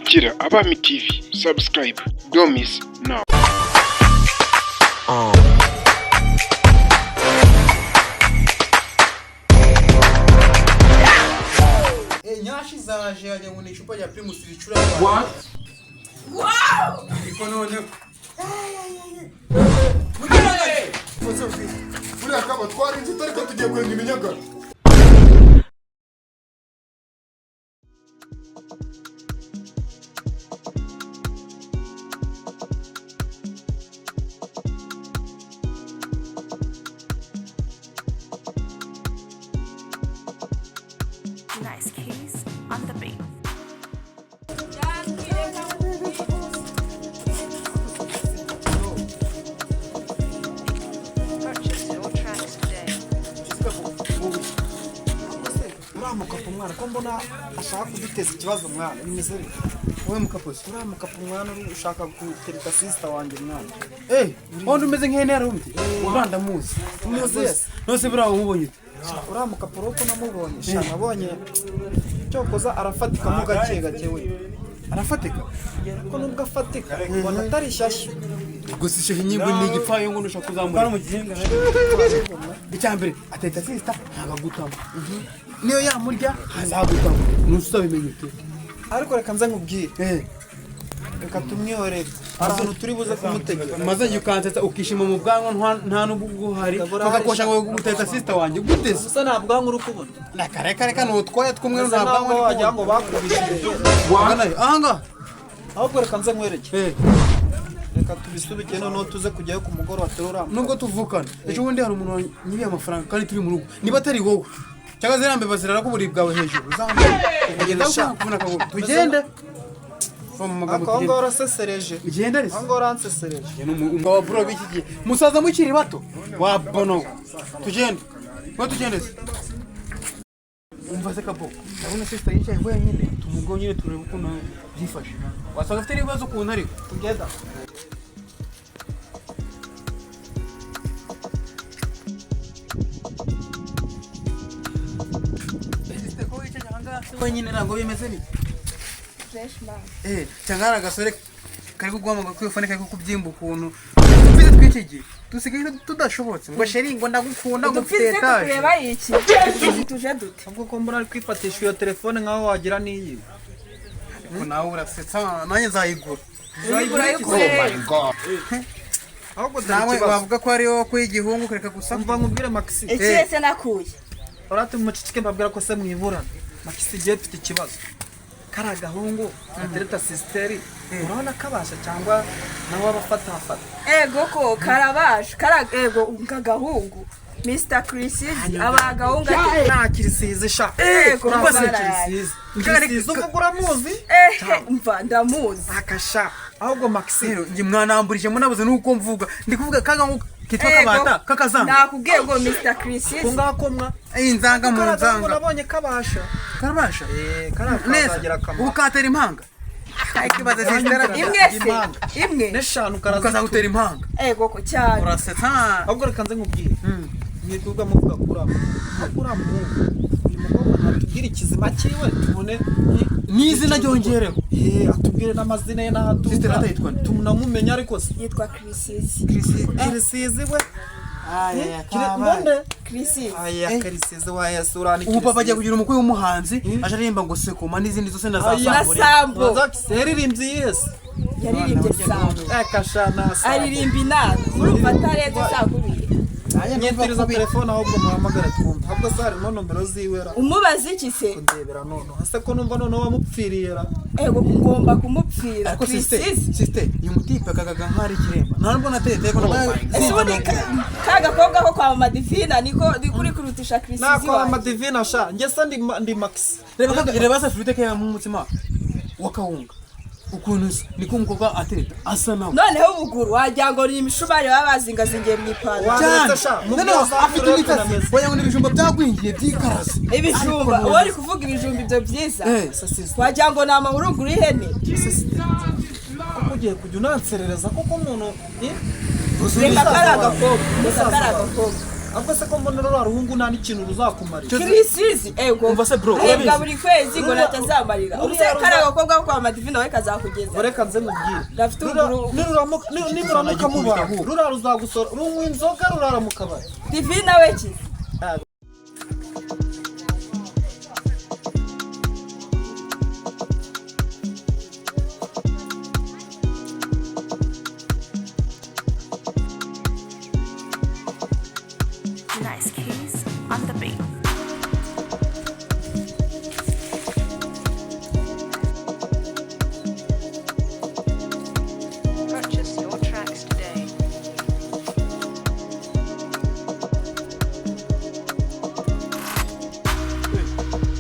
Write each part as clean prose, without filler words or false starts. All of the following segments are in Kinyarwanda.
Kurikira Abami TV, subscribe, don't miss now. Nyashi zaje wagira ngo ni icupa rya Primus ricurangwa. Ariko noneho Buriya kaba twari inshuti, ariko tugiye kwenga iminyagara. Nice keys on the beat. Purchase your tracks today. Uriya mukapo mwana, ko mbona ashaka kuduteza ikibazo mwana, bimeze bite? Wowe mukaposi. Uriya mukapo mwana uri ushaka gutereta sister wanjye mwana. Wundi umeze nk'ihene yarumbye, uriya ndamuzi. Umuzi wese? Nose buriya wamubonye ute? Uriya mukapo rero ko namubonye sha, nabonye cyokoza arafatikamo gake gake we. Arafatika. Ko nubwo afatika ubona atari shyashya. Gusa ishyashya nyimbo ni igipfayongo, ntushaka kuzamura. Icya mbere, ateta sister ntabwo agutamo, niyo yamurya ntazagutamo, ntusabimenya ute? Ariko reka nze nkubwire, reka tumwihorere, hari ahantu turi buze kumutegera. Maze njye ukansetsa, ukishima mu bwanwa nta n'ubwo uhari, bakakosha ngo guteta sister wanjye gute se? Gusa nta bwanwa uri kubona. Kare kare, kano utwoya tw'umweru. Nta Nta bwanwa, bwanwa. wagira ngo bakubishije. Ahangaha. Ahubwo reka nze nkwereke, reka tubisubike noneho tuze kujyayo ku mugoroba turura. Nubwo tuvukana, ejo bundi hari umuntu wanyibiye amafaranga kandi turi mu rugo. Niba atari wowe cyangwa ziriya mbeba zirara ku buriri bwawe hejuru, uzambe kubona akaguru tugende. Va mu magambo. Ako aho ngaho Tugende. urasesereje. Ugende rese. Aho ngaho uransesereje. Umugabo wa bro b'iki gihe, musaza mukiri bato wa bono. Tugende ngo tugende se. Umva se kabo, ndabona sister yicaye wenyine, tumugo nyine turebe ukuntu byifashe. Wasanga afite n'ibibazo ukuntu ariko Together. Sister, ko wicaye ahangaha se wenyine, ntabwo bimeze bite? Fresh man. Cyangwa hari agasore kari kuguhamagara kuri telefone kari kukubyimba ukuntu dupfize tw'iki gihe dusigaye tudashobotse, ngo chéri, ngo ndagukunda, ngo mfite Dupfize etaje. tukureba iki? Tuje dute? Ahubwo ko mbona ari kwifatisha iyo telefone nkaho wagira n'iyi. Ariko nawe urasetsa, nanjye nzayigura. Urayigura yo. Ahubwo dore Nawe ikibazo. wavuga ko ariyo wakuye igihungu, kureka gusa. Umva nkubwire, Maxi. Ikihe se nakuye? Urate muceceke, mbabwira ko se mwiburana. Maxi, igihe mfite ikibazo. Kari agahungu gatereta sister, urabona kabasha cyangwa nawe aba afatafata? Ego ko karabasha. Kara ego kagahungu. Mr. Chris aba agahungu ati Nta kirisizi sha. Ego Nta baraye. kirisizi. Kirisizi uvuga uramuzi? Ehe, mva ndamuzi. Akasha. Ahubwo Maxi, Rero njye mwanamburije, munabuze nuko mvuga, ndi kuvuga kaga ngo kitwa Ego, kabata kakazanga. Nakubwiye ngo Mr. Chris. Ko ngako mwa. Inzanga mu Kari agahungu nzanga. nabonye kabasha. Karabasha. Kari Neza. kazagira akamaro. Ubu katera impanga, ikibazo sister. Imwe se? Imwe. N'eshanu ukazagutera karazitera. impanga. Ego ko cyane. Urasetsa. Ahubwo reka nze nkubwire, mwirwa muvuga kuri abo, kuri muhungu, uyu mukobwa natubwire ikizima cyiwe tubone. N'izina ryongereho. Atubwire n'amazina ye n'aho Sister aturuka. Rata yitwa nde? Tunamumenya ariko se. Yitwa Chris. Kirisizi we ngonde. Chris. Aya Kirisizi wa Yesu urani. Ubu papa agiye kugira umukwe w'umuhanzi aje aririmba ngo sekoma n'izindi zose na za Na Sambo. Sambo. Yaririmbye yese? Yaririmbye Sambo. Akasha na Sambo. Aririmba inanga. Urumva atarenze sakubiri. Nyitiriza telefone ahubwo muhamagare twumve. Ahubwo se harimo nomero ziwe ra? Umubaza iki se? Kundebera noneho ese ko numva noneho wamupfiriye ra? Ego ngomba kumupfira. Ariko sister, Chris. sister, uyu mutipe akagaga nk'ari ikiremba, nta nubwo nateye telefone. Ese ubundi ka gakobwa ko kwa mama Divina niko uri kurutisha Chris Nakora wanjye? Amadivina sha, njye se ndi Max. Reba reba se furute ke mu mutsima wa kawunga ukuntu usa, niko umukobwa atereta asa nawe. Noneho ubuguru wagira ngo ni imishumari baba bazingazingiye mu ipantaro. Waretse sha, mu Noneho byo afite uzakura imitasi tunameze. wagira ngo ni ibijumba byagwingiye byikaraze. Ibijumba, uwo uri kuvuga ibijumba ibyo byiza, wagira ngo ni amahurunguru y'ihene. Kuko ugiye kujya unanserereza koko umuntu Reka kari agakobwa, reka kari agakobwa. Ahubwo se ko mbona ruriya ruhungu nta n'ikintu ruzakumarira? Kirisizi, ego. Umva se bro, Ahembwa urabizi. buri kwezi ngo natazamarira. Ubuse Ruriya kariya gakobwa ko kwa Madivine we kazakugeza? Reka nze mubwire. Gafite Ruriya- uguru Niruramuka muba ruriya ruzagusora, runywa inzoga, rurara mu kabari. Divine we ki? Nice keys on the beat. Purchase your tracks today.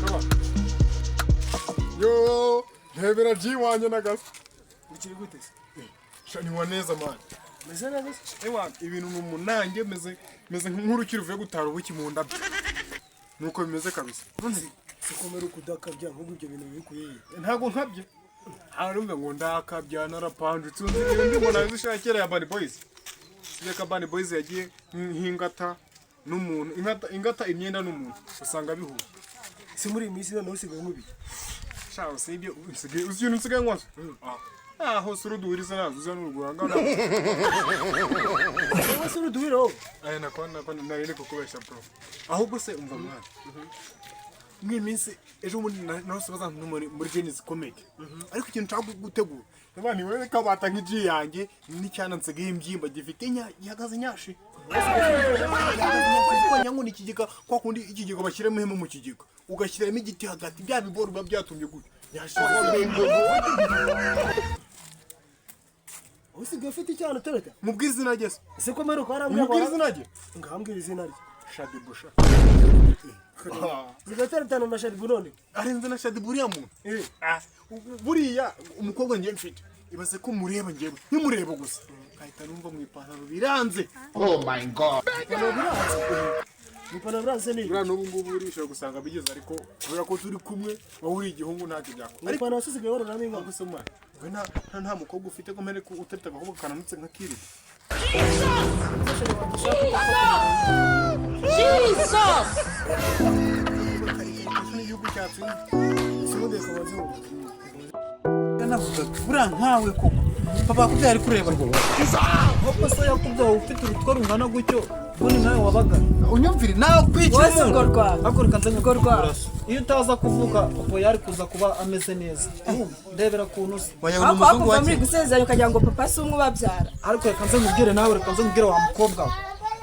Kaba. Yo, ntebera jiwanye nagasa. Ukiri gute se? Sha ni waneza man. Meze neza se? Ewa, ibintu ni umunange, meze nk'urukiri ruvuye gutara ubuki mu ndabyo. Nuko bimeze kabisa. Sikomera ukudakabya nk'ubwo, ibyo bintu bikuye he? Ntago nkabye. Harumve ngo ndakabya, narapanjutse, unzi iyo ndi ngo nazishakira ya Bad Boys. Sibye ka Bad Boys yagiye nk'ingata n'umuntu, ingata ingata imyenda n'umuntu usanga bihuye. Si muri iyi minsi noneho usigaye nk'ubiki? Sha, usibye usigaye uzi ibintu nsigaye nkwazo. Ah, hose uruduhiriza nazo uza n'urwanga. Wowe se uruduhira wowe? Aya nako nari ndi kukubeshya bro. Ahubwo se umva mwana. Mw'iyi minsi ejo bundi narose bazantu muri Genesis Comedy. Ariko ikintu nshaka gutegura. Ndabona ni wewe kabata nk'iji yanjye n'icyana nsigaye imbyimba gifite inya gihagaze nyashi. Gihagaze nyangu ni ikigega kwa kundi ikigega bashyiramo ihema mu kigega. Ugashyiramo igiti hagati, bya bigori biba byatumye gutya. Nyashi. Wowe usigaye ufite icyana utereta? Mubwire izina rye se. Ese ko mperuka warambwira ngo Mubwire izina rye. Ngambwira izina rye. Shadibusha. Usigaye uteretana na Shadibu none? Arenze na Shadibu uriya muntu. Ah, buriya umukobwa ngiye mfite, ibaze ko mureba ngewe nkimureba gusa nkahita numva mu ipantaro biranze. Ipantaro biranze ni? Buriya n'ubu ngubu urishobora gusanga bigeze, ariko kubera ko turi kumwe, wowe uri igihungu ntacyo byakora. Mu Ariko ipantaro se usigaye wororamo inka? gusa mwana we, nta mukobwa ufite ko mpere ko utereta agakobwa kananutse nka kiri? N'igihugu cyatsinze. Ubundi reka banze wumve. Navugaga buriya nkawe koko papa yakubyaye ari kureba. Ahubwo se yakubyaye ufite urutwe rungana gutyo, ubundi nawe wabaga Unyumvire nawe kwica Wowe si urwo umuntu. rwawe. Ariko reka nze Urwo rwawe. Iyo utaza kuvuka papa yari kuza kuba ameze neza. Urumva? Ndebera kuntu usa. Wagira ngo ni Ariko umuzungu hakuva wa muri kera. gusezeranya ukagira ngo papa si umwe ubabyara. Ariko reka nze nkubwire nawe, reka nze nkubwire wa mukobwa we,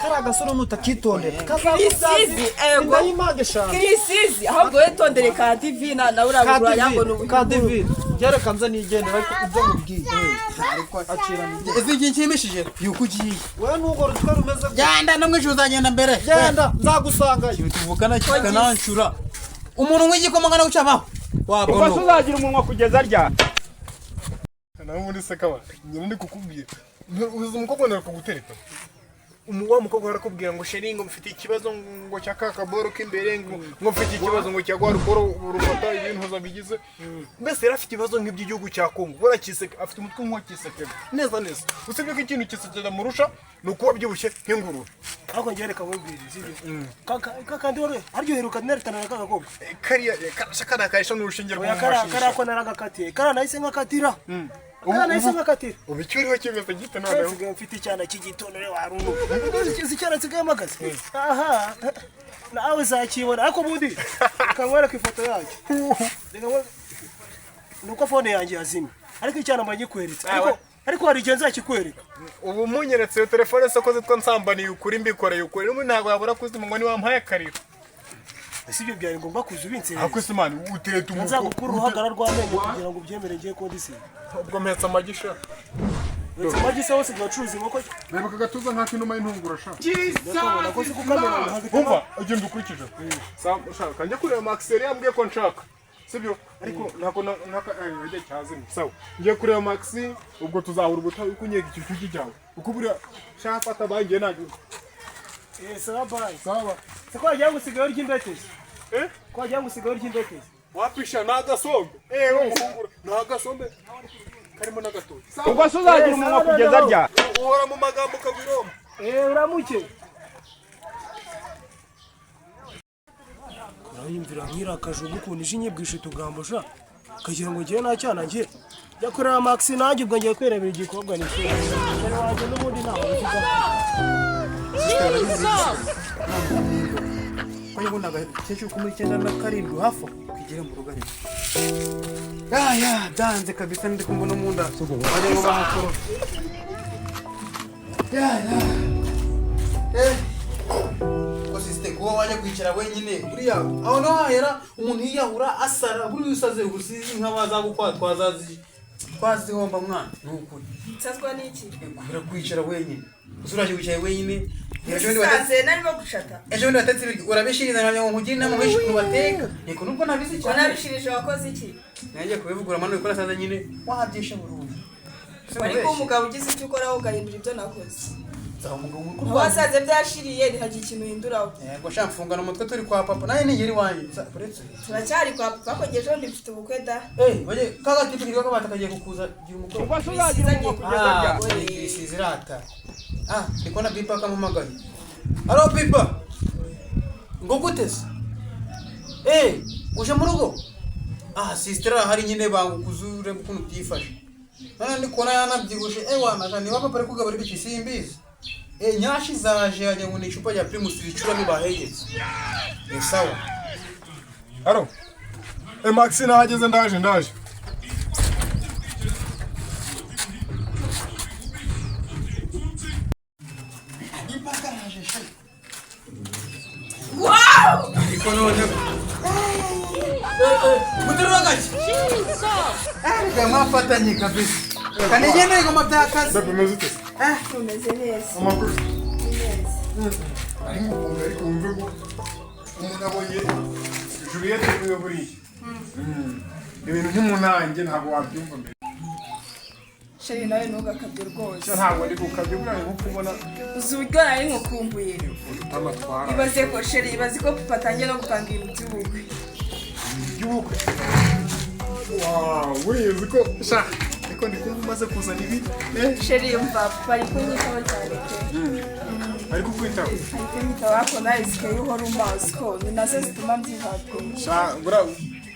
kariya gasore nutakitondera kazakubyaza Kirisizi, ego. inda y'impanga eshanu. Kirisizi, ahubwo we tondere ka Divina nawe urabugura yango ni Ka ubuhunguru. Divine, reka nze nigendera, ariko ibyo mubwiye acira nigende. Ese igihe nshimishije yuko ugiye? Wowe n'urwo rutwe rumeze gutya. Genda, no mu ijuru uzagenda mbere. Genda, nzagusangayo. Ikintu tuvukana kikananshura umuntu w'igikoma ngana gucabaho Ubwo se wabono. uzagira umunwa kugeza ryari? Nawe muri se kaba nyine ndi kukubwira, uzi umukobwa nawe kugutereta, wa mukobwa arakubwira ngo chéri, ngo mfite ikibazo ngo cya kakaboro k'imbere, ngo mfite ikibazo ngo cya rwa rukoro rufata ibintu bigize, mbese yari afite ibibazo nk'iby'igihugu cya Kongo. Buriya Kiseke afite umutwe nk'uwa Kisekedi neza neza, usibye ko ikintu Kisekedi amurusha ni ukuba abyibushye nk'ingurube. Ariko njyewe reka nkubwire, sibyo? Kakandi wari aryoheruka neretana na kagakobwa. Kariya kariya karisha n'urushinge Oya, kariya kariya ko naragakatiye, kariya nahise nkakatira, kariya nahise nkakatira. Ubu icyo uriho kimeze gite noneho? Nsigaye mfite icyana cy'igitonore warungu. Uzi icyana nsigaye mpagaze aha? Nawe uzakibona, ariko ubundi reka nkwereke ifoto yacyo. Nuko phone yanjye yazimye, ariko icyana mba nyikweretse, ariko hari igihe nzakikwereka. Ubu munyeretse iyo telefone se ko zitwa nsambaniye ukuri, mbikoreye ukuri, n'ubu ntabwo yabura kuzima ngo niwampaye akariro. Ese ibyo byari ngombwa kuza ubinserereza? Ariko se mani utereta Nzagukura uruhagara rw'amenyo kugira ngo ubyemere ngiye kondisiyo. Ubwo mpetse amagisha. Uretse amagi se hose bacuruza inkoko? Reba aka gatuza nk'akinuma y'intungura sha. Ndakabona ko si kukamena ntabwo. Umva, ugenda ukurikije. Shaka njya kureba Max, yari yambwiye ko nshaka, sibyo? Ariko ntako ntaka ijya cyazimye. Sawa, ngiye kureba Max, ubwo tuzahura ubutaha uko unyega icyo cyuki cyawe, uko buriya shaka fata bangiye ntabwo. Eh, sawa, bye. Sawa. Se ko wagira ngo usigaye urya imbetezi? Eh? Ko wagira ngo usigaye urya imbetezi? Wapisha ni agasombe, eh, wowe muhungura ni agasombe karimo n'agatoki. Sawa. Ubwo se uzagira umunwa kugeza ryari? Uhora mu magambo ukagwiroma. Eh, uramuke. Uranyumvira nk'irakaje ukuntu ije inyibwisha utugambo sha, ukagira ngo ngewe nta cyana ngira. Jya kureba Max, nanjye ubwo ngiye kwirebera igikobwa ni cyo. Chéri wanjye n'ubundi ntawe ufite. Ko ngo agakecuru ko muri 97 hafi aho kigere mu rugo, ariko ya byanze kabisa, ndi kumva no mu nda bajya ngo bahakora ya ko sisite kuba wajya kwicara wenyine buriya aho naho hahera umuntu yiyahura asara. Buriya usaze usizi nk'abazagukwa twazazi twazihomba mwana, ni ukuri. Nsazwa n'iki? Kubera kwicara wenyine, usuraje wicaye wenyine. Ejo bundi watetse Nsaze narimo gushata. Ejo bundi watetse ibiryo urabishiriza, nkamenya ngo nkugire inama nkoreshe ukuntu bateka, niko nubwo nabizi cyane. Wanabishirije, wakoze iki? Nanjye kubivugura manu bikora saza nyine wabyishe burundu. Ariko umugabo ugize icyo ukoraho ugahindura ibyo nakoze. Nzaba umugabo mu Aho rugo. wasanze byashiriye, ntihagira ikintu uhinduraho. Yego sha, mfungana umutwe turi kwa papa, nawe nigera iwanjye. Uretse Turacyari kwa papa, ko ejo bundi mfite ubukwe da. Eh, baje kaga tipi kirwa kabata kagiye kukuza gira umukobwa. Bisiza agiye kugeza Ah, ryari? zirata. Ah, ndi kubona Pipa kamuhamagaye. Alo Pipa. Ngo gute se? Eh, uje mu rugo? Ah, sister hari nyine bangukuzure ukuntu byifashe. None ndi kubona yanabyibushe. Eh, wana niba papa ari kugaburira iki simbizi. Eh, nyashi zaje yagira ngo ni icupa rya Primus ricuramo bahegetse. Eh, sawa. Alo. Eh, Max nahageze, ndaje ndaje. Pipa karaje sha. Wow! Ariko noneho. Eh, guterura gake. Eh, mwafatanye kabisa. Kanigende ngoma byakazi. Bebe, umeze ute se? Tumeze neza. Amakuru. Ni neza. Ari ngukunga, ariko wumve ko umuntu abonye Juliette niwe buriya. Ibintu nk'umunange ntabwo wabyumva mbere. Chéri, nawe ntugakabye rwose. Ntabwo ndi gukabya, buriya nko kubona Uzi uburyo nari nkukumbuye? amatwara. Ibaze ko chéri, ibaze ko papa atangiye no gupanga ibintu by'ubukwe. By'ubukwe. Wow, buriya uzi ko sha, ariko ndi kumva umaze kuzana ibi Chéri, yumva papa ari kunyitaho cyane pe. Ari kukwitaho. Ari kunyitaho, ariko nawe zikaye uhora umbaza ko ni nazo zituma mbyiha pe. Sha, buriya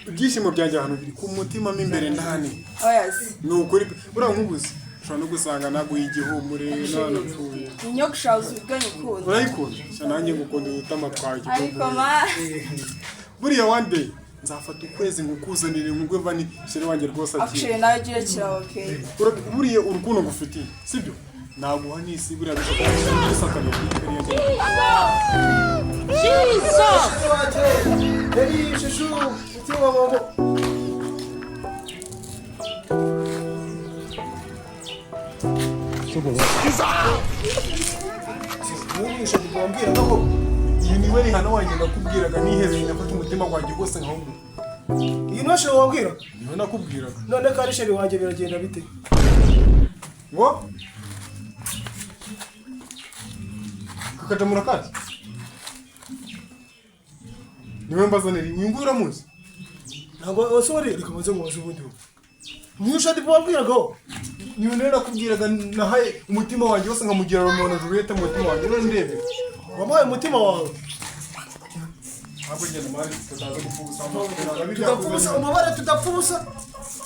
ibyishimo byanjye ahantu biri ku mutima mo imbere ndani. Oya se. Ni ukuri pe, buriya nkubuze ushobora no gusanga naguye igihumure nanapfuye. Ni nyogosha, uzi uburyo nyikunda? Urayikunda sha, nanjye ngukunda udutama twawe. Ariko ma Buriya one day nzafata ukwezi nkukuzanire nkugwe vani chéri wanjye rwose Actually akiri. nawe ugire kiraho ke. Buriya urukundo ngufitiye sibyo naguha n'isi, buriya bishobora gusakana. Yari shushu mutima mama. Mwumvisha wambwiraga ko iyi niwe Rihana wanjye nakubwiraga, nihebeye nafata umutima wanjye wose nkawumuha. Iyi niyo chéri wambwiraga? Niwe nakubwiraga. None ko ari chéri wanjye, biragenda bite? Ngo kakajamura kazi niwe mbazanira uyu nguyu, uramuzi? Ntabwo sorry, reka maze mubaze ubundi wowe. Niyo shadi wambwiragaho? Niwe rero nakubwiraga, nahaye umutima wanjye wose nkamugira Romeo na Juliet mu mutima wanjye, none ndebe. Wamuhaye umutima wawe? Ntabwo ngenda mari tutaza gupfa ubusa. Tudapfa ubusa, umubare tudapfa ubusa,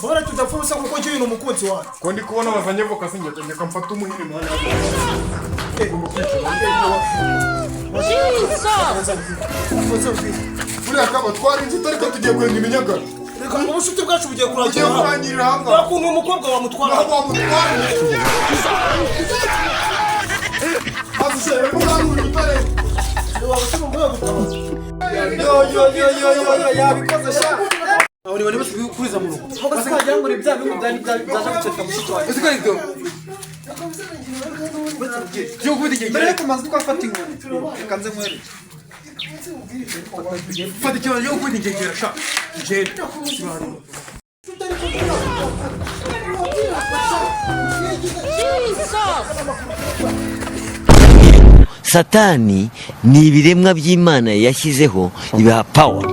umubare tudapfa ubusa, kuko njyewe ni umukunzi wawe. Ko ndi kubona bazanye voka se, njye mfata umuhini mwana, ugomba kwicara. Buriya kaba twari inshuti, ariko tugiye kwenga iminyagara. Reka, ubucuti bwacu bugiye kurangira Bugiye aha. kurangirira aha ngaha. Nta kuntu umukobwa wamutwara. Ntabwo wamutwara. Azushe, barimo barangura urutare. Yo yo yo yo yo yo, yabikoze sha. Abo ni bane bose kuriza mu rugo. Ahubwo se wagira ngo ni bya bintu byari byaje guceka mushiki wanjye. Uzi ko ari byo? Cyo gukubita igihe. Mbere yuko maze twafata inkoni, reka nze nkwereke. Fata ikibazo cyo gukubita ingegera sha. Genda. Satani ni ibiremwa by'Imana yashyizeho ibiha power.